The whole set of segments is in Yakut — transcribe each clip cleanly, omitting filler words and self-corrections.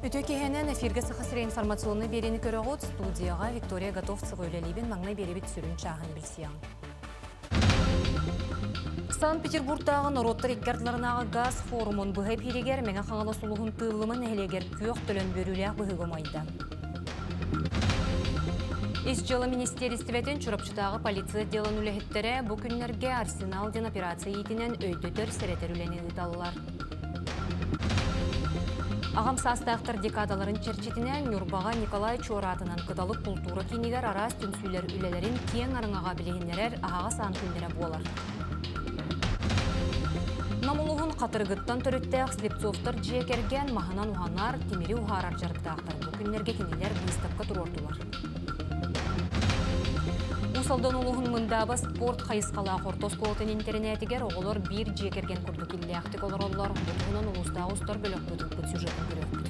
Үтүө киһинэн эфиргэ Саха сирэ информационнай биэриини көрөҕүт. Студияҕа Виктория Готовцева үлэлиибин. Маҥнай биэрэбит сүрүн чааһын билсиэҕиҥ. Санкт-Петербургтааҕы норуоттар икки ардыларынааҕы газ форумун быһа эфиригэр Мэҥэ Хаҥалас улууһун Тыыллыма нэһилиэгэр күөх төлөн үөрүүлээх быһыыга умайда. Ис дьыала министиэристибэтин Чурапчытааҕы полиция отделын үлэһиттэрэ бу күннэргэ Арсенал диэн операция иитинэн өйдөтөр-сэрэтэр үлэни ыыталлар. Аҕам саастаахтар декадаларын чэрчитинэн Ньурбаҕа Николай Чуораатынан Кыталык култуура киинигэр араас түмсүүлэр үлэлэрин киэҥ араҥаҕа билиһиннэрэр аһаҕас аан күннэрэ буолар. Нам улууһун Хатырыгыттан төрүттээх Слепцовтар дьиэ кэргэн маһынан уһанар, тимири уһаарар дьарыктаахтар. Бу күннэргэ кинилэр быыстапка туруордулар. Уус Алдан улууһун Мындааба спорт хайысхалаах орто оскуолатын интэринээтигэр оҕолор биир дьиэ кэргэн курдук иллээхтик олороллор. Бу туһунан улуустааҕы устар бөлөхпүт ыыппыт сюжетын көрүөхпүт.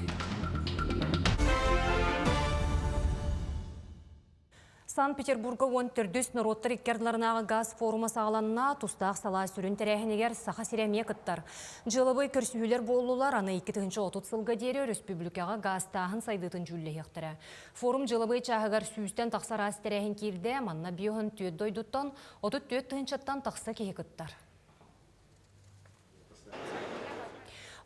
Санкт-Петербурга 14 норуоттар икки ардыларынааҕы газ форума саҕаланна. Тустаах салаа сүрүн тэрээһинигэр Саха сирэ эмиэ кыттар. Дьыалабыай көрсүһүүлэр буоллулар, аны 2030 сылга диэри өрөспүүбүлүкэҕэ гаастааһын сайдыытын дьүүллэһиэхтэрэ. Форум дьыалабыай чааһыгар сүүстэн тахса араас тэрээһин киирдэ, манна биоһун түөрт дойдуттан 34 тыһыынчаттан тахса киһи кыттар.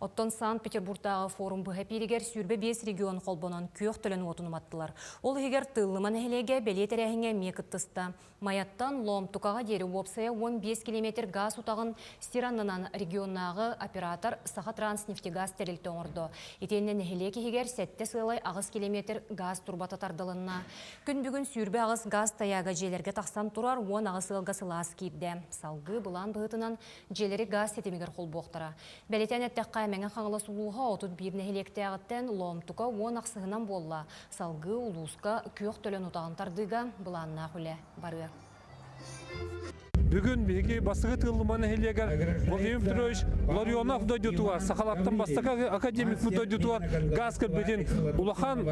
Оттон Санкт-Петербургтааҕы форум быһа эпииригэр 25 регион холбонон күөх төлөн уотун уматтылар. Ол иһигэр Тыыллыма нэһилиэгэ бэлиэ тэрээһиҥҥэ эмиэ кыттыста. Майаттан Лоомтукаҕа диэри уопсайа 15 километр гаас утаҕын сир аннынан регионнааҕы оператор Сахатранснефтегаз тэрилтэ оҥордо. Итиэннэ нэһилиэк иһигэр сэттэ сыалай аҕыс километр гаас турбата тардылынна. Күн бүгүн 28 гаас тайаага дьиэлэргэ тахсан турар, 18 ыалга сылаас киирдэ. Салгыы былаан быһыытынан Дьиэлэри гаас ситимигэр холбуохтара. Бэлиэтээн эттэххэ, Мэҥэ Хаҥалас улууһа 31 нэһилиэктээҕиттэн Лоомтука уон ахсыһынан буолла. Салгыы улууска күөх төлөн утаҕын тардыыга былааннаах үлэ барыа. Бүгүн биһиги Бастакы Тыыллыма нэһилиэгэр Владимир Петрович Ларионов дойдутугар, сахалартан бастакы академикпыт дойдутугар газ кэлбитин улахан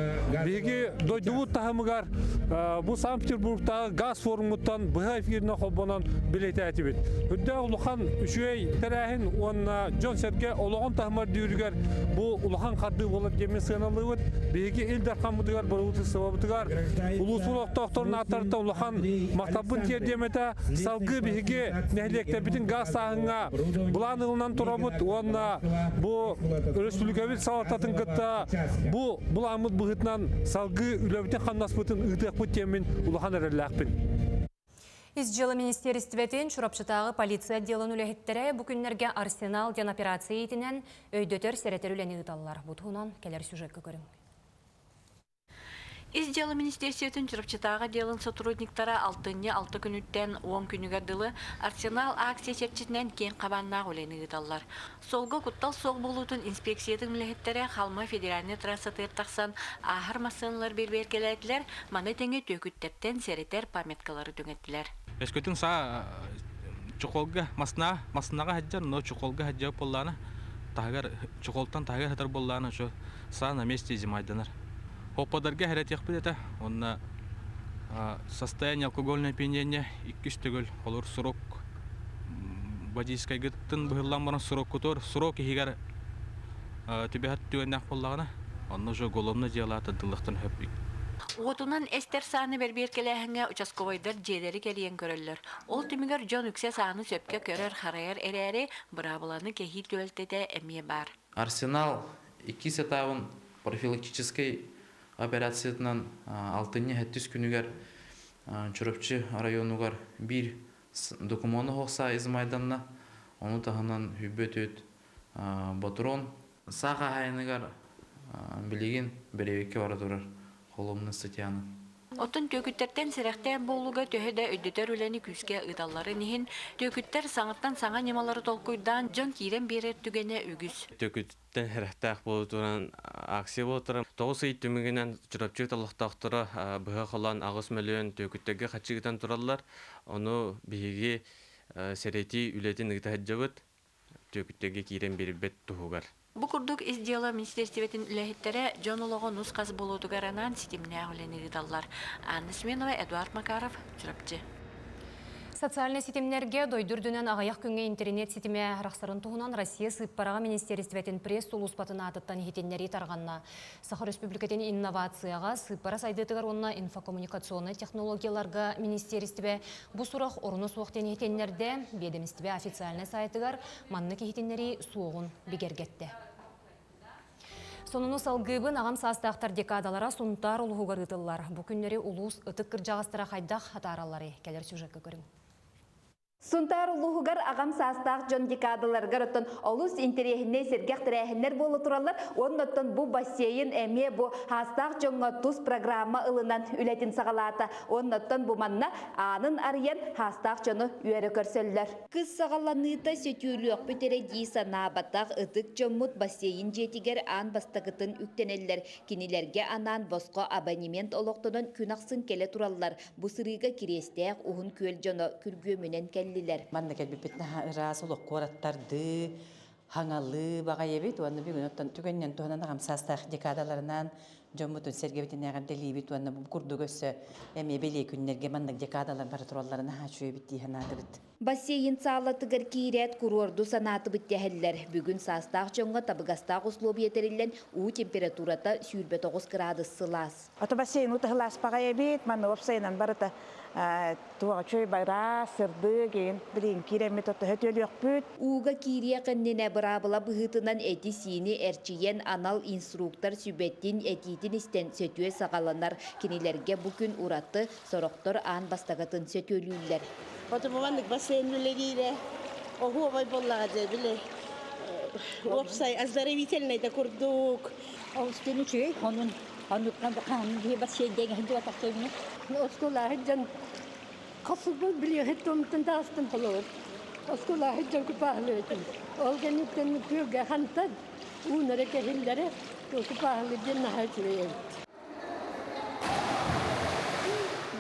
биһиги дойдубут таһымыгар бу Санкт-Петербургтааҕы газ форумуттан быһа эфиринэн холбонон бэлиэтээтибит. Үрдээх улахан үчүгэй тэрээһин уонна дьон-сэргэ олоҕун таһымар дүүрүгэр бу улахан хардыы буолар диэммин сыаналыыбыт. Биһиги Ил Дархаммытыгар, бырабыыталыстыбабытыгар, улууспут олохтоохторун ааттарыттан улахан махталбын тиэрдиэм этэ. Салгыы биһиги нэһилиэктэрбитин гаастааһыҥҥа былаан ылынан турабыт уонна бу өрөспүүбүлүкэбит салалтатын кытта бу былааммыт быһыытынан салгыы үлэбитин-хамнаспытын ыытыахпыт диэммин улахан эрэллээхпин. Ис дьыала министиэристибэтин Чурапчытааҕы полиция отделын үлэһиттэрэ бу күннэргэ Арсенал диэн операция иитинэн өйдөтөр-сэрэтэр үлэни ыыталлар. Бу туһунан кэлэр сюжекка көрүҥ. Ис дьыала министиэристибэтин Чурапчытааҕы отделын сотрудниктара алтынньы алта күнүттэн уон күнүгэр дылы Арсенал акция чэрчитинэн киэҥ хабааннаах үлэни ыыталлар. Суолга куттал суох буолуутун инспекциятын үлэһиттэрэ Халыма федеральнай трассатыгар тахсан ааһар массыыналар бэрэбиэркэлээтилэр, маны тэҥэ түөкүттэртэн сэрэтэр памяткалары түҥэттилэр. Өскөтүн саа чохолга масна маснаҕа сылдьар, но чохолга сылдьар буоллаҕына таһыгар чохолтон таһыгар сытар буоллаҕына ошо саа на месте изымайданар. Хопподарга хэрэтиэхпит этэ уонна состояние алкогольное опьянение иккис төгүл холур срок водительскайгыттын быһыллан баран сроккутугар срок иһигэр түбэһэр түгэннээх буоллаҕына онно уже уголовное дьыала тардыллыахтан сөп. Уотунан эстэр сааны бэрбиэркэлээһиҥҥэ участковайдар дьиэлэри кэрийэн көрөллөр. Ол түмүгэр дьон үксэ сааны сөпкө көрөр-харайар эрээри, быраабыланы кэһии түбэлтэтэ эмиэ баар. Арсенал иккис этабын профилактическай операциятынан алтынньы сэттис күнүгэр Чурапчы районугар биир докумуону оһохсаа измайданна, ону таһынан хүббөт үт ботурон саа хаһаайыныгар билигин бэрэбиккэ бара турар холуобунай статьяны. Оттон түөкүттэртэн сэрэхтээх буолууга төһө да өйдөтөр үлэни күүскэ ыыталларын иһин, түөкүттэр саҥаттан саҥа ньымалары толкуйдаан дьон киирэн биэрэр түгэнэ үгүс. Түөкүттэн сэрэхтээх буолуу туһунан акция буола турар. Тоҕус ый түмүгүнэн Чурапчы олохтоохторо быһа холоон 8 мөлүйүөн түөкүттэргэ харчы ыытан тураллар. Ону биһиги сэрэтии үлэтин ыыта сылдьабыт, түөкүттэргэ киирэн биэрбэт туһугар. Бу курдук Ис дьыала министиэристибэтин үлэһиттэрэ дьон олоҕо нус-хас буолуутугар анаан ситимнээх үлэни ыыталлар. Анна Семенова, Эдуард Макаров, Чурапчы. Социальнай ситимнэргэ дойду үрдүнэн аҕыйах күҥҥэ интэриниэт ситимэ арахсарын туһунан Россия сыыппараҕа министиэристибэтин пресс-сулууспатын аатыттан иһитиннэрии тарҕанна. Саха Өрөспүүбүлүкэтин инновацияҕа, сыыппара сайдыытыгар уонна инфокоммуникационнай технологияларга министиэристибэ бу сурах оруна суох диэн иһитиннэрдэ. Биэдэмистибэ официальнай сайтыгар маннык иһитиннэрии суоҕун бигэргэттэ. Сонуну салгыыбын аҕам саастаахтар декадалара Сунтаар улууһугар ыытыллар. Бу күннэри улуус ытык кырдьаҕастара хайдах атааралларый? Кэлэр сюжекка көрүҥ. Сунтаар улууһугар аҕам саастаах дьон декадаларыгар оттон олус интэриэһинэй сэргэх тэрээһиннэр буола тураллар. Уонна оттон бу бассейн эмиэ бу саастаах дьоҥҥо тус программа ылынан үлэтин саҕалаата. Уонна оттон бу манна аанын арыйан саастаах дьону үөрэ көрсөллөр. Кыс саҕаланыыта сөтүөлүөхпүт эрэ дии санаабатах ытык дьоммут бассейн дьиэтигэр аан бастакытын үктэнэллэр. Кинилэргэ анаан босхо абонемент олохтонон күн ахсын кэлэ тураллар. Бу сырыыга Кириэстээх Уһун Күөл дьоно күргүөмүнэн кэллилэр. Манна кэлбиппит наһаа ыраас олох куораттардыы, хаҥалыы баҕайыбыт уонна бүгүн оттон түгэнинэн туһанан аҕам саастаах декадаларынан дьоммутун сэргэбитин эҕэрдэлиибит уонна бу курдук өссө эмиэ бэлиэ күннэргэ маннык декадалар бара туралларын наһаа үчүгэйбит дии санаатыбыт. Бассейн саалатыгар киирээт куруорду санаатыбыт дэһэллэр. Бүгүн саастаах дьоҥҥо табыгастаах услуобуйа тэриллэн уу температурата 29 кыраадыс сылаас. Ото бассейн утаһылааспаҕай эбит, манна уопсайынан барыта туох үчүгэй байраа, сырдык, иин билигин киирэммит ото өтүөлүөхпүт. Ууга киириэх иннинэ быраабыла быһыытынан эти-сиини эрчийэн анал инструктор сүбэтин, этиитин истэн сөтүө саҕаланар. Кинилэргэ бу күн ураты, сорохтор аан бастакытын сөтүөлүүллэр. Ото маннык бассейн үлэлиирэ оһуобай буоллаҕа дьэ били уопсай оздоровительнай да курдук. Олус күн үчүгэй, онун оннуктан хаһан биһи бассейн диэн сылдьыбатах сөбүнэ. Оскуолаһыт дьон хасылбын билиэхит туомтан таастан холобур. Оскуолаһыт дьон купааһылыытын. Ол кэнниттэн күөлгэ хантан уунара кэһиллэрэ купааһылы диэн наһаа үчүгэй эбит.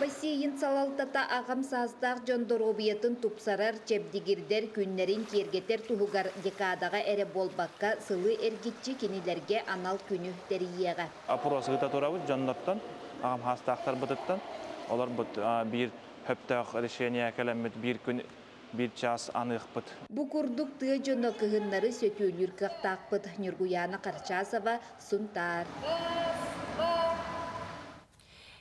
Бассейн салалтата аҕам саастаах дьон доруобуйатын тупсарар, чэбдигирдэр, күннэрин киэргэтэр туһугар декадаҕа эрэ буолбакка, сылы эргиччи кинилэргэ анал күнү тэрийиэҕэ. Опрос ыыта турабыт дьоннортон, аҕам саастаахтарбытыттан. Олорбут биир сөптөөх решение кэлэммит биир күн биир чаас аныахпыт. Бу курдук тыа дьоно кыһыннары сөтүөлүүр кыахтаахпыт. Ньургуйаана Харчасова, Сунтаар.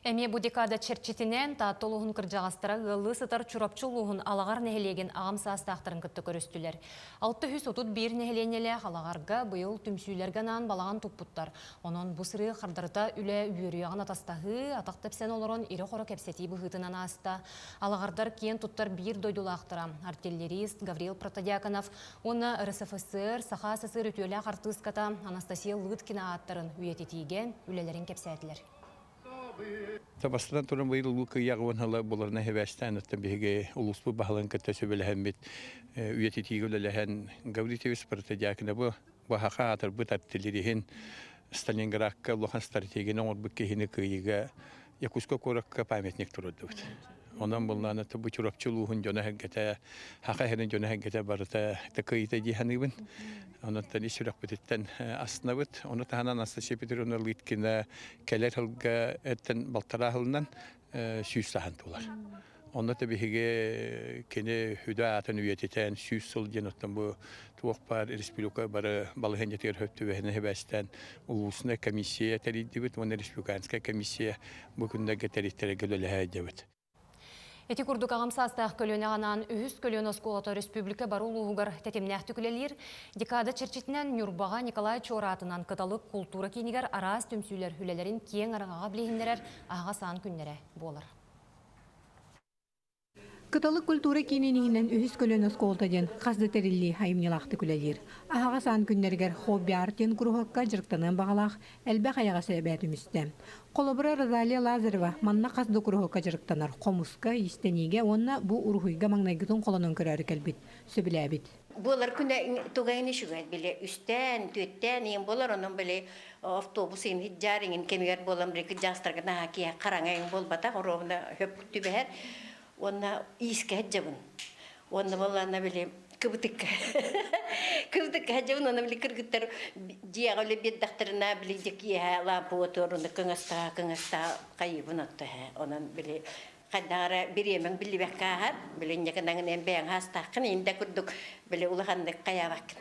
Эмиэ бу декада чэрчитинэн Таатта улууһун кырдьаҕастара ыаллыы сытар Чурапчы улууһун Алаҕар нэһилиэгин аҕам саастаахтарын кытта көрүстүлэр. 631 нэһилиэнньэлээх Алаҕарга быйыл түмсүүлэргэ анаан балаҕан туппуттар. Онон бу сырыы хардарыта үлэ үөрүйэҕин атастаһыы, атах тэпсэн олорон ирэ-хоро кэпсэтии быһыытынан ааста. Алаҕардар киэн туттар биир дойдулаахтара артиллерист Гаврил Протодьяконов уонна РСФСР Саха СССР үтүөлээх артыыската Анастасия Лыткина ааттарын үйэтитиигэ үлэлэрин кэпсээтилэр. Бастатан туран быйыл улуу кыйаҕы уонна буларына хэбээстээн оттон биһиги улууспут баһылыгын кытта сөбүлэһэммит үйэтитиигэ үлэлэһэн Гаврил Ильич Протодьяконова баһаха аатырбыт артиллериһин Сталинградка улахан стратегияны оҥорбут киһини кыайыыга Якутскай куоракка памятник туруордубут. Онон буллаана бу Чурапчы улууһун дьоно-сэргэтэ, Саха сирин дьоно-сэргэтэ барыта кыайыыта дии саныыбын. Онон ис сүрэхпититтэн астынабыт. Ону таһынан Анастасия Петровна Лыткина кэлэр сылга эттэн балтараа сылынан сүүс саһан туолар. Онно да биһиги кини үдэ аатын үйэтитэн 100 сыл диэн оттон бу туох баар республика бары балаһыанньатыгар хөп түбэһинэ хэбээстээн улуусунай комиссия тэрийдибит уонна республиканскай комиссия бу күннэргэ тэрийтэрэргэ үлэлэһэ сылдьабыт. Ити курдук аҕам саастаах көлүөнэҕэ анаан үһүс көлүөнэ оскуолата республика бары улууһугар тэтимнээхтик үлэлиир. Декада чэрчитинэн Ньурбаҕа Николай Чуораатынан Кыталык култуура киинигэр араас түмсүүлэр үлэлэрин киэҥ араҥаҕа билиһиннэрэр аһаҕас аан күннэрэ буолар. Кыталык культура киинин иһинэн үһүс көлүөнэ оскуолата диэн хас да тэриллии айымньылаахтык үлэлиир. Аһаҕас аан күннэригэр хобби-арт диэн куруһуокка дьарыктаныан баҕалаах элбэх айаҕас эбээ түмүстэ. Холобура, Розалия Лазарева манна хас да куруһуокка дьарыктанар, хомуска, иистэниигэ уонна бу уруһуйга маҥнайгытын холонон көрөөрү кэлбит, сөбүлээбит. Буолар күнэ тугайын үчүгэй били үстээн, түөттээн иин буолар, онон били автобус иин хиджаар иҥин кэмигэр буолан били кырдьаҕастарга наһаа киһи хараҥа иҥ буолбатах, оруобуна хөп түбэһэр. Уонна иискэ сылдьабын. Уонна буоллаана били кыбытыкка кыбытыкка сылдьабын, уонна били кыргыттар дьиэҕэ үлэ биэрдэхтэринэ били дьэ киэһэ лаампа уотугар уонна кыҥастаһа кыҥастаһа хайыыбын отто онон били. Хайдах эрэ бириэмэҥ биллибэккэ ааһар, били инньэ гынан эн бэйэҥ хаастааххын, инде курдук били улаханнык хайаабаккын.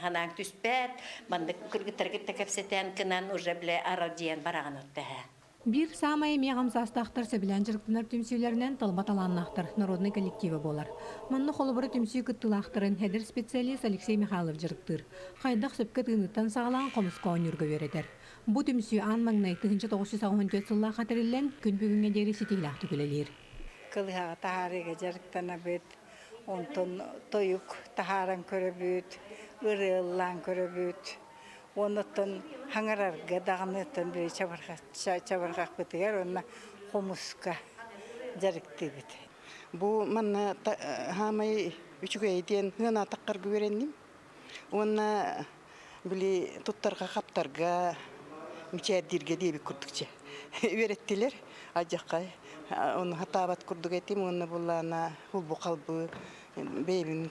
Санааҥ түспэт, маннык кыргыттары кытта кэпсэтэн кынан уже бile аралдьыйан бараҕын оттоһа. Биир саамай эмиэ аҕам саастаахтар сөбүлээн дьарыктанар түмсүүлэринэн талба талааннаахтар народнай коллектива буолар. Манна холобура түмсүү кыттыылаахтарын эдэр специалист Алексей Михайлов дьарыктыыр. Хайдах сөпкө тыыныттан саҕалаан хомуска оонньуурга үөрэтэр. Бу түмсүү аан маҥнай 1984 сыллаахха тэриллэн, күн бүгүҥҥэ диэри ситиһиилээхтик үлэлиир. Кылыһаҕы таһаарыыга дьарыктанабыт, онтон тойук таһааран көрөбүт, ырыа ыллаан көрөбүт. Оннуттан хаҥарарга даҕаны оттон били чабырҕахпытыгар уонна хомуска дьарыктыыбыт. Бу манна хаамай үчүгэй диэн ыанаатаххарга үөрэнним. Уонна били туттарга-хаптарга мичээрдииргэ диэбит курдук чэ үөрэттилэр адьаххай ону хатаабат курдук этим уонна буллаана hulбу-халбы бэйэбин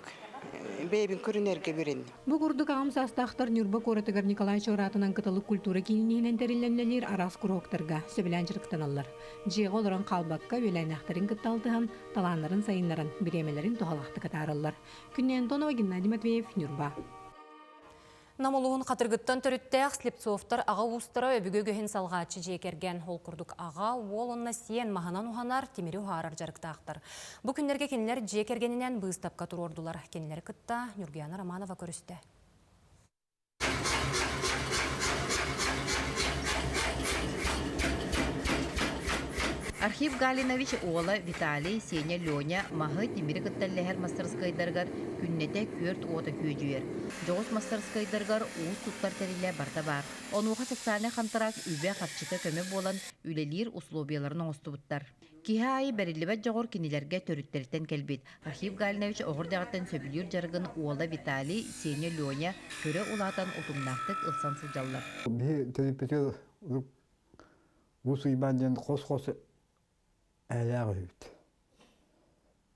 бэйэбин көрүнэргэ үөрэнним. Бу курдук аҕам саастаахтар Ньурба куоратыгар Николай Чуораатынан Кыталык культура киинин иһинэн тэриллэн үлэлиир араас куруһуоктарга сөбүлээн дьарыктаналлар. Дьиэҕэ олорон хаалбакка үөлээннээхтэрин кытта алтыһан, талааннарын сайыннаран, бириэмэлэрин туһалаахтык атаараллар. Күннэй Антонова, Геннадий Матвеев, Ньурба. Нам улууһун Хатыргыттан төрүттээх Слепцовтар аҕа уустара өбүгэ үгэһин салҕааччы дьиэ кэргэн. Ол курдук аҕа, уол уонна сиэн маһынан уһанар, тимири уһаарар дьарыктаахтар. Бу күннэргэ кинилэр дьиэ кэргэнинэн быыстапка туруордулар. Кинилэри кытта Ньургуяна Романова көрүстэ. Архип Галинович уола Виталий, Сеня, Леня маһы тимири кытта үллэһэр мастарыскыайдарыгар күннэтэ күөрт уота күөдьүйэр. Дьоҕус мастарыскыайдарыгар уус туттар тэрилэ барыта баар. Онуоха социальнай хантараак үбэ-харчыта көмө буолан үлэлиир условияларын оҥостубуттар. Киһи аайы бэриллибэт дьоҕур кинилэргэ төрүттэриттэн кэлбит. Архип Галинович оҕо эрдэҕиттэн сөбүлүүр дьарыгын уола Виталий, Сеня, Леня көрө улаатан утумнаахтык ылсан сылдьаллар. Биһи төрүппүтүгэр Уус Уйбаан диэн хос-хос ээлээх үһүбүт.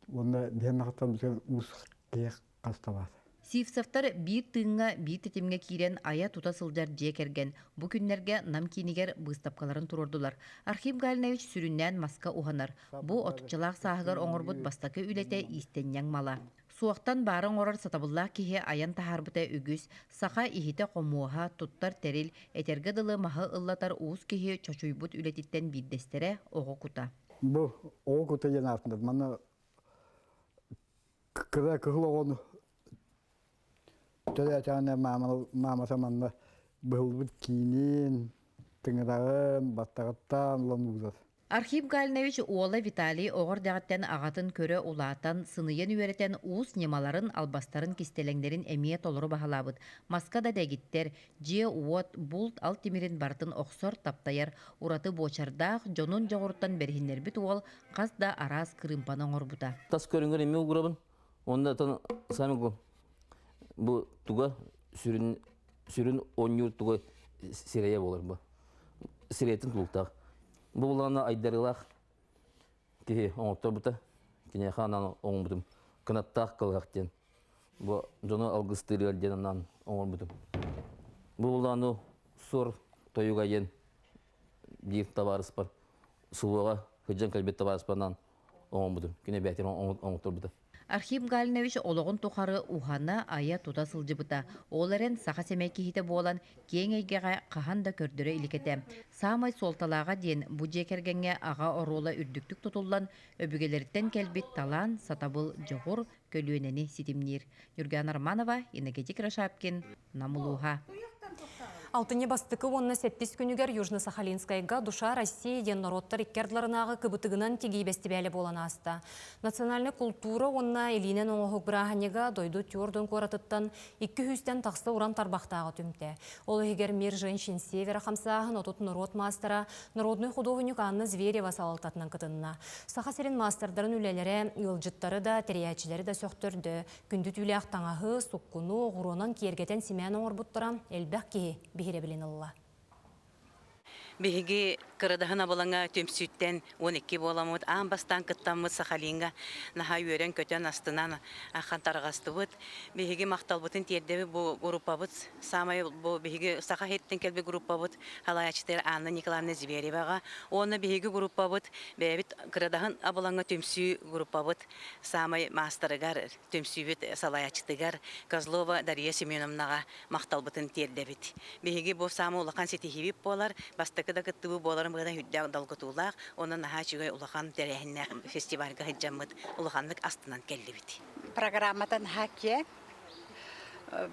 Уонна биһиэн махталбытыгар уус киһи хасталаата. Сивцевтар биир тыыҥҥа, биир тэтимҥэ киирэн айа-тута сылдьар дьиэ кэргэн бу күннэргэ Нам киинигэр быыстапкаларын туруордулар. Архип Галинович сүрүннээн маска уһанар. Бу отуччалаах сааһыгар оҥорбут бастакы үлэтэ иистэнньэҥ мала. Суохтан баары оҥорор сатабыллаах киһи айан таһаарбыта үгүс. Саха иһитэ-хомуоһа, туттар тэрил, этэргэ дылы маһы ыллатар уус киһи чочуйбут үлэтиттэн биирдэстэрэ оҕо кута. Бу оҕо кута диэн аатынар. Манна кыра кыһыл оҕону төрөөтөҕүнэ маамата манна быһыллыбыт киинин, тыҥыраҕын, баттаҕыттан ылан уурар. Архип Гальнович уола Виталий оҕо эрдэҕиттэн аҕатын көрө улаатан, сыныйан үөрэтэн уус ньымаларын, албастарын, кистэлэҥнэрин эмиэ толору баһылаабыт. Маска да дэгиттэр, дьиэ-уот, булт-ал тимирин барытын охсор, таптайар, ураты буочардаах, дьонун дьоҕуруттан бэриһиннэрбит уол хас да араас кырыымпаны оҥорбута. Тас көрүҥэр эмиэ угурабын. Уонна сами бу туга сүрүн сүрүн оонньуур туга сирэйэ буолар бу. Сирэйтин тулуктаах. Бу булаана айдарыылаах киһи оҥотторбута. Киниэхэ анаан оҥорбутум. Кынаттаах кылыһах диэн. Бу дьону алгыстыырыгар диэн анаан оҥорбутум. Бу булаану суор тойуга диэн биир табаарыспар сулуоҕа сылдьан кэлбит табаарыспар оҥорбутум. Кини бэйэтин оҥотторбута. Архип Гальнович олоҕун тухары уһана, айа-тута сылдьыбыта. Ол эрэн саха сэмэй киһитэ буолан, киэҥ эйгэҕэ хаһан да көрдөрө илик этэ. Саамай суолталааҕа диэн, бу дьиэ кэргэҥҥэ аҕа оруола үрдүктүк тутуллан, өбүгэлэриттэн кэлбит талаан, сатабыл, дьоҕур, көлүөнэни ситимниир. Ньургуяна Романова, Иннокентий Кирашапкин, Нам улууһа. Алтынньы бастакы уонна сэттис күнүгэр Южно-Сахалинскайга «Душа России» диэн норуоттар икки ардыларынааҕы кыбытыгынан тигии бэстибээлэ буолан ааста. Национальнай култуура уонна илиинэн оҥоһук бырааһынньыга дойду Тюрдун куоратыттан икки сүүстэн тахса уран тарбахтааҕы түмтэ. Ол иһигэр «Мир женщин Севера» хамсааһын 30 норуот маастара, народный худуоһунньук Анна Зверева салалтатынан кытынна. Саха сирин маастардарын үлэлэрэ ыалдьыттары да, тэрийээччилэри да сөхтөрдө. Күндү түүлээх таҥаһы, суккуну, оҕуруонан киэргэтэн симээн оҥорбуттара элбэх киһи биһирэбилин ылла. Биһиги Кырадаһын абылаҥа түмсүүттэн 12 буоламмыт аан бастаан кыттаммыт Сахалиҥҥа наһаа үөрэн-көтөн астынан ахан тарҕастыбыт. Биһиги махталбытын тиэрдэбит бу группабыт саамай бу биһиги Саха сириттэн кэлбит группабыт салайааччытыгар Анна Николаевна Звереваҕа уонна биһиги группабыт бэйэбит Кырадаһын абылаҥа түмсүү группабыт саамай маастарыгар түмсүүбүт салайааччытыгар Козлова Дария Семеновнаҕа махталбытын тиэрдэбит. Биһиги бу саамай улахан ситиһиибит буолар, бастакы да кыттыбыт буоларын быһыытынан үрдээх долгутуулаах, уонна наһаа үчүгэй улахан тэрээһиннээх фестивальга сылдьаммыт улаханнык астынан кэллибит. Программата наһаа киэҥ,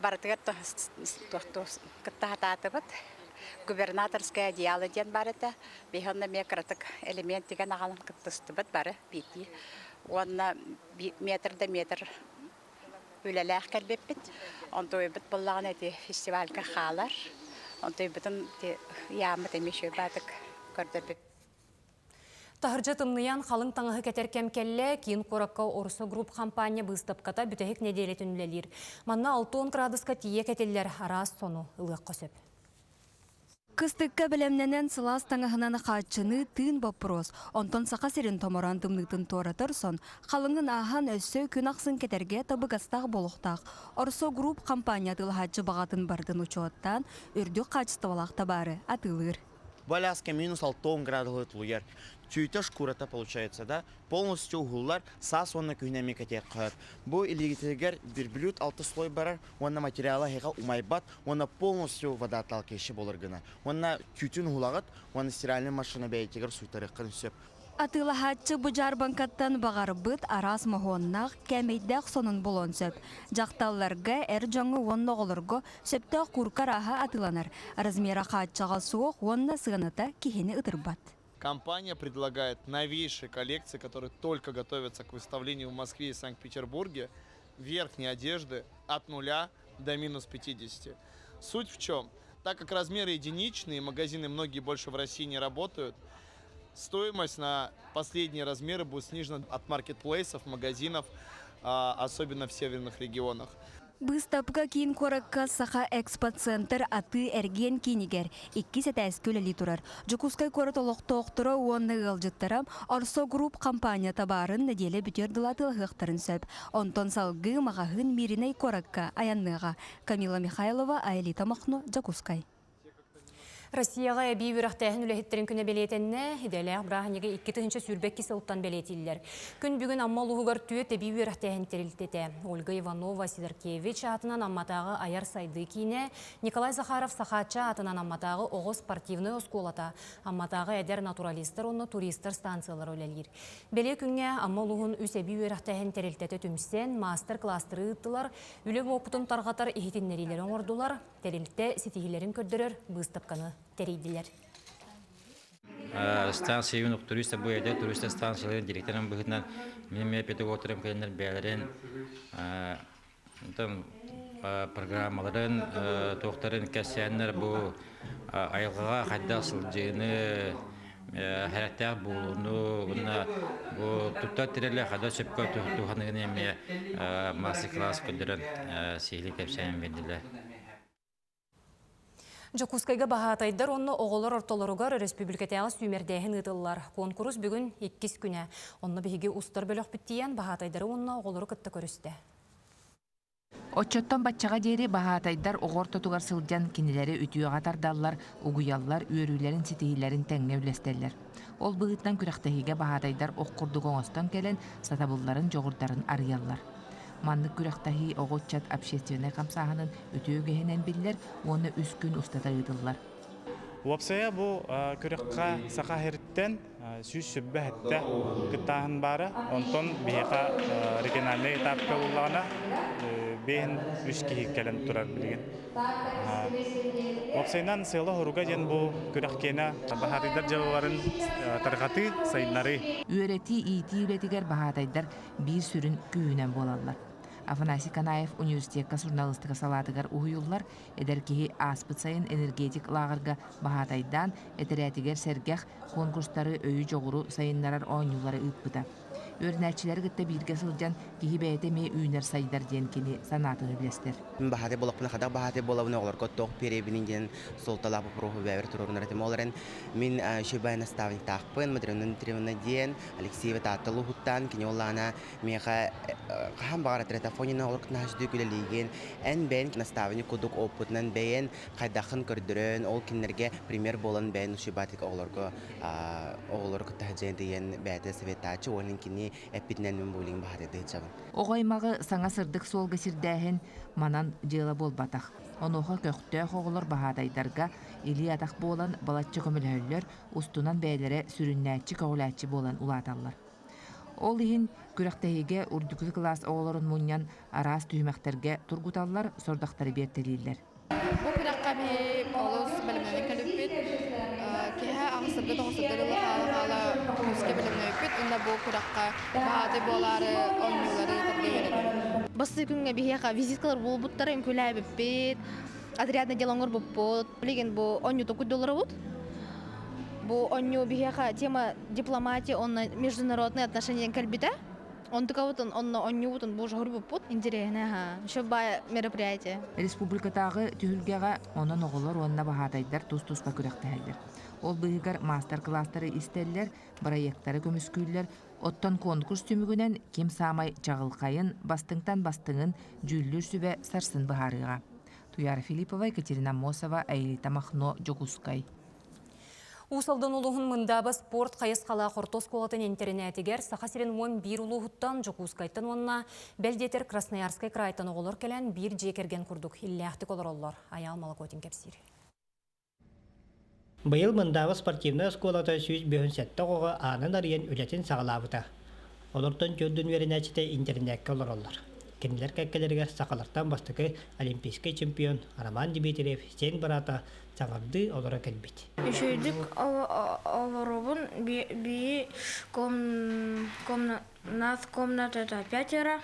барытыгар кытта сатаатыбыт. Губернаторское одеяло диэн бар этэ. Биһи онно эмиэ кыратык элемент тигэн аҕалан кыттыстыбыт бары биирдии. Уонна метр да метр үлэлээх кэлбиппит. Онтуйбут буоллаҕына ити фестивальга хаалар. Онтуйбутун ити ыйааммыт эмиэ үчүгэй баатык көрдөрбүт. Таһырдьа тымныйан халыҥ таҥаһы кэтэр кэм кэллэ, киин куоракка Орсо Групп хампаанньа быыстапката бүтэһик нэдиэлэтин үлэлиир. Манна 60 градуска тиийэ кэтиллэр араас сону ылыахха сөп. Кыстыкка бэлэмнэнэн сылаас таҥаһынан хааччыныы тыын боппуруос. Онтон Саха сирин томороон тымныытын туоратар сон, халыҥын ааһан өссө күн ахсын кэтэргэ табыгастаах буолуохтаах. Орсо Групп хампаанньа атыылаһааччы баҕатын барытын учуоттаан, үрдүк хаачыстыбалаах табаары атыылыыр. Бу аляска минус 6 градуһу тулуйар. Түүтэ шкурата получается, да, полностью уһуллар, саас уонна күһүн эмиэ кэтиэххэ сөп. Бу илиигитигэр верблюд алты слой барар уонна материала эһиэхэ умайбат уонна полностью водоотталкивающий буолар гына. Уонна түүтүн уһулаҕыт уонна стиральный машина бэйэтигэр сууйтарыаххын сөп. Атыылаһааччы бу дьаарбаҥкаттан баҕарбыт араас моһуоннаах, кээмэйдээх сонун булуон сөп. Дьахталларга, эр дьоҥҥо уонна оҕолорго сөптөөх куурка арааһа атыыланар. Размера хааччаҕа суох уонна сыаната киһини ытырбат. Компания предлагает новейшие коллекции, которые только готовятся к выставлению в Москве и Санкт-Петербурге, верхней одежды от нуля до минус 50. Суть в чем? Так как размеры единичные, магазины многие больше в России не работают, стоимость на последние размеры будет снижена от маркетплейсов, магазинов, особенно в северных регионах. Быыстапка киин куоракка Саха Экспоцентр атыы-эргиэн киинигэр иккис этээскэ үлэлии турар. Дьокуускай куорат олохтоохторо уонна ыалдьыттара Орсо Групп компания табаарын нэдиэлэ бүтүөр дылы атыылаһыахтарын сөп. Онтон салгыы маҕаһыын Мииринэй куоракка айанныаҕа. Камила Михайлова, Аэлита Махно, Дьокуускай. Россияҕа эбии үөрэхтээһин үлэһиттэрин күнэ бэлиэтэннэ, идэлээх бырааһынньыгы 2022 сылтан бэлиэтииллэр. Күн бүгүн Амма улууһугар түөрт эбии үөрэхтээһин тэрилтэтэ. Ольга Иванова Сидоркевич аатынан Амматааҕы айар сайдыы киинэ, Николай Захаров Сахаачча аатынан Амматааҕы оҕо спортивнай оскуолата, Амматааҕы эдэр натуралистар уонна туристар станциялара үлэлиир. Бэлиэ күҥҥэ Амма улууһун үс эбии үөрэхтээһин тэрилтэтэ түмсэн, маастар-кылаастары ыыттылар, үлэ уопутун тарҕатар иһитиннэриилэри оҥордулар, тэрилтэ ситиһиилэрин көрдөрөр быыстапканы тэрийдилэр. Станция юных туриста бу эдэр туриста станцияларын директорын быһыытынан мин эмиэ педагогтарым кэлэннэр бэйэлэрин программаларын туохтарын кэпсээннэр бу айылҕаҕа хайдах сылдьыыны хэрэхтээх буолууну уонна бу туттар тэрили хайдах сөпкө туһаныыны эмиэ мастер-класс көрдөрөн сиһилии кэпсээн биэрдилэр. Дьокуускайга баһаатайдар уонна оҕолор ортолоругар өрөспүүбүлүкэтээҕи сүүмэрдээһин ыытыллар. Куонкурус бүгүн иккис күнэ. Онно биһиги устар бөлөхпүт тиийэн баһаатайдары уонна оҕолору кытта көрүстэ. Оччоттон баччаҕа диэри баһаатайдар оҕо ортотугар сылдьан кинилэри үтүөҕэ тардаллар, угуйаллар, үөрүүлэрин, ситиһиилэрин тэҥҥэ үллэстэллэр. Ол быһыытынан күрэхтэһиигэ баһаатайдар ох курдук оҥостон кэлэн, сатабылларын, дьоҕурдарын арыйаллар. Маннык күрэхтэһии оҕо ыччат общественнай хамсааһынын үтүө үгэһинэн биллэр уонна үс күн устата ыытыллар. Уопсайа бу күрэххэ Саха сириттэн 127 кыттааһын баара. Онтон биһиэхэ региональнай этапка буллаҕына биэһин үс киһи кэлэн турар билигин. Уопсайынан сыала-соруга диэн бу күрэх киэнэ баһаатайдар дьыалаларын тарҕатыы, сайыннарыы. Үөрэтии, иитии үлэтигэр баһаатайдар биир сүрүн күүһүнэн буолаллар. Афанасий Канаев университекка суруналыыстыка салаатыгар уһуйуллар, Эдэр киһи ааспыт сайын энергетик лааҕырга баһаатайдаан, этэрээтигэр сэргэх конкурстары, өйү-дьоҕуру сайыннарар оонньуулары ыыппыта. Үөрэнээччилэри кытта бииргэ сылдьан киһи бэйэтэ эмиэ үүнэр-сайдар диэн кини санаатын үллэстэр. Баһаатай буоллахпына хадах баһаатай буолабын оҕолорго туох биэрэбиний диэн суолталаах боппуруоһу бэйэбэр туруорунар этим. Ол эрэн мин үчүгэй наставниктаахпын Матрена Дмитриевна диэн Алексеева Таатта улууһуттан кини уоллаана миэхэ хаһан баҕар этэр Афонина оҕолор кытнаһаччы үлэлиигин эн бэйэн наставник курдук опытынан бэйэн хайдаххын көрдөрөн ол кинилэргэ пример буолан бэйэн учебатик оҕолорго оҕолору кытта сылдьан диэн бэйэтэ советтааччы уонна кини эппитинэн мин буллинг баһаатайдыы сылдьабын. Оҕо аймаҕы саҥа сырдык суолга сирдээһин манан дьыала буолбатах. Онуоха көхтөөх оҕолор баһаатайдарга илии-атах буолан балачча көмөлөһөллөр, устунан бэйэлэрэ сүрүннээччи-көҕүлээччи буолан улааталлар. Ол иһин күрэхтэһиигэ үрдүкү кылаас оҕолорун мунньан араас түһүмэхтэргэ тургуталлар, сорудахтары биэртэлииллэр. Бу күрэххэ биһи олус бэлэмнэнэн кэлиппит. Киһи аҕысырга тоҕусырга дылы хаала-хаала күүскэ бэлэмнэбиппит. Уонна бу күрэххэ баһаатай буолаары оонньуулары ыытарга үөрэнэбит. Бастакы күҥҥэ биһиэхэ визиткалар буолбуттара, үҥкүүлээбиппит, отрядный дела оҥорбуппут. Билигин бу оонньуу токуйдуларабыт. Бу оонньуу биһиэхэ тема дипломатия уонна международные отношения кэлбитэ. Онтукабытын онно оонньуубутун бу жоһурбуппут. Интересно, ага. Еще бай мероприятие. Республикатааҕы түһүлгэҕэ онон оҕолор уонна баһаатайдар тус-туспа күрэхтэһэллэр. Ол быыһыгар маастар-кылаастары истэллэр, бырайыактары көмүскүүллэр, оттон конкурс түмүгүнэн ким саамай чаҕылхайын, бастыҥтан бастыҥын дьүүллүүр сүбэ сарсын быһаарыаҕа. Туяра Филиппова, Екатерина Аммосова, Аэлита Махно, Дьокуускай. Уус Алдан улууһун Мындааба спорт хайысхалаах орто оскуолатын интэринээтигэр Саха сирин 11 улууһуттан, Дьокуускайтан уонна бэл диэтэр Красноярскай крайтан оҕолор кэлэн биир дьиэ кэргэн курдук иллээхтик олороллор. Айаал Молокотин кэпсиир. Быйыл Мындааба спортивнай оскуолата 157 оҕоҕо аанын арыйан үлэтин саҕалаабыта. Олортон төрдүн үөрэнээччитэ интэринээккэ олороллор. Кинилэр кэккэлэригэр сахалартан бастакы олимпийскай чемпион Роман Дмитриев сиэн быраата саҥардыы олоро кэлбит. Үчүгэйдик олоробун бии нас комната пятеро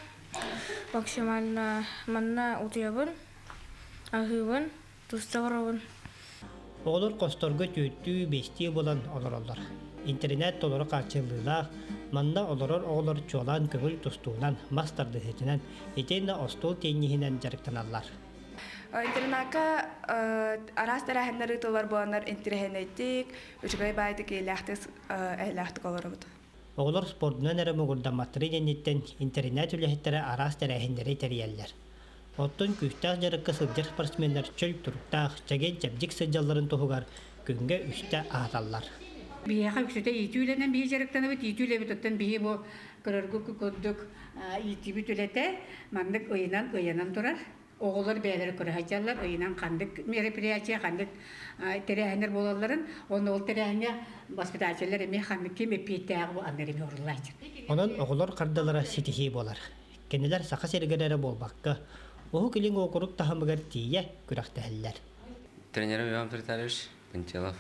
максимально манна утуйабын аһыыбын туста олоробун. Оҕолор хосторго түөртүү, биэстии буолан олороллор. Интэринээт толору хааччыллыылаах, манна олорор оҕолор чуолаан көҥүл тустуунан, мас тардыһыытынан, итиэннэ остуол тенниһинэн дьарыктаналлар. Интернакка араас тэрээһиннэр ыытыллар буоланнар интэриэһинэйдик, үчүгэй баайдык эйэлээхтик олоробут. Оҕолор спордунан эрэ муҥурдамматтарын инниттэн интэринээт үлэһиттэрэ араас тэрээһиннэри тэрийэллэр. Оттон күүстээх дьарыкка сылдьар спортсменнар чөл туруктаах, чэгиэн-чэбдик сылдьалларын туһугар күҥҥэ үстэ аһаталлар. Биһиэхэ үксүтэ иитии үлэнэн биһи дьарыктанабыт. Иитии үлэбит оттон биһи бу көрөргө курдук иитиибит үлэтэ маннык ыйынан ыйанан турар. Оҕолор бэйэлэрэ көрө сылдьаллар, ыйынан ханнык мероприятие, ханнык тэрээһиннэр буолалларын, уонна ол тэрээһиҥҥэ воспитателлэр эмиэ ханнык ким эппиэттээҕи бу аннары эмиэ ууруллааччы. Онон оҕолор хардалара ситиһии буолар. Кинилэр Саха сиригэр эрэ буолбакка, Уһук Илин уокурук таһымыгар тиийэ күрэхтэһэллэр. Тренерим Иван Витальевич Пантелов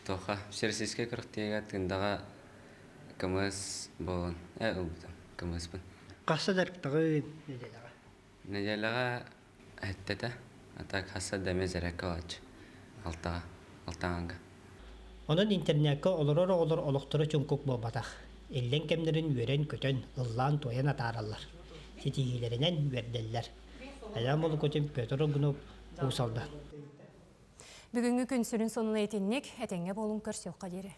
Тоха Всероссийскай күрэхтэһиигэ Тындаҕа КМС буолан ылбытым КМСпын. Хасса дьарыктаҕын нэдиэлэҕэ? Нэдиэлэҕэ эттэтэ, а так хасса да эмиэ зарядка ылааччы алтаҕа, алтаҕанга. Онон интернеккэ олорор оҕолор олохторо чуҥкук буолбатах. Иллэҥ кэмнэрин үөрэн-көтөн, ыллаан-туойан атаараллар. Ситиһиилэринэн үөрдэллэр. Айаан Молукутин, Петр Огунов, Уус Алдан. Бүгүҥҥү күн сүрүн сонуна итинник, этэҥҥэ буолуҥ көрсүөххэ диэри.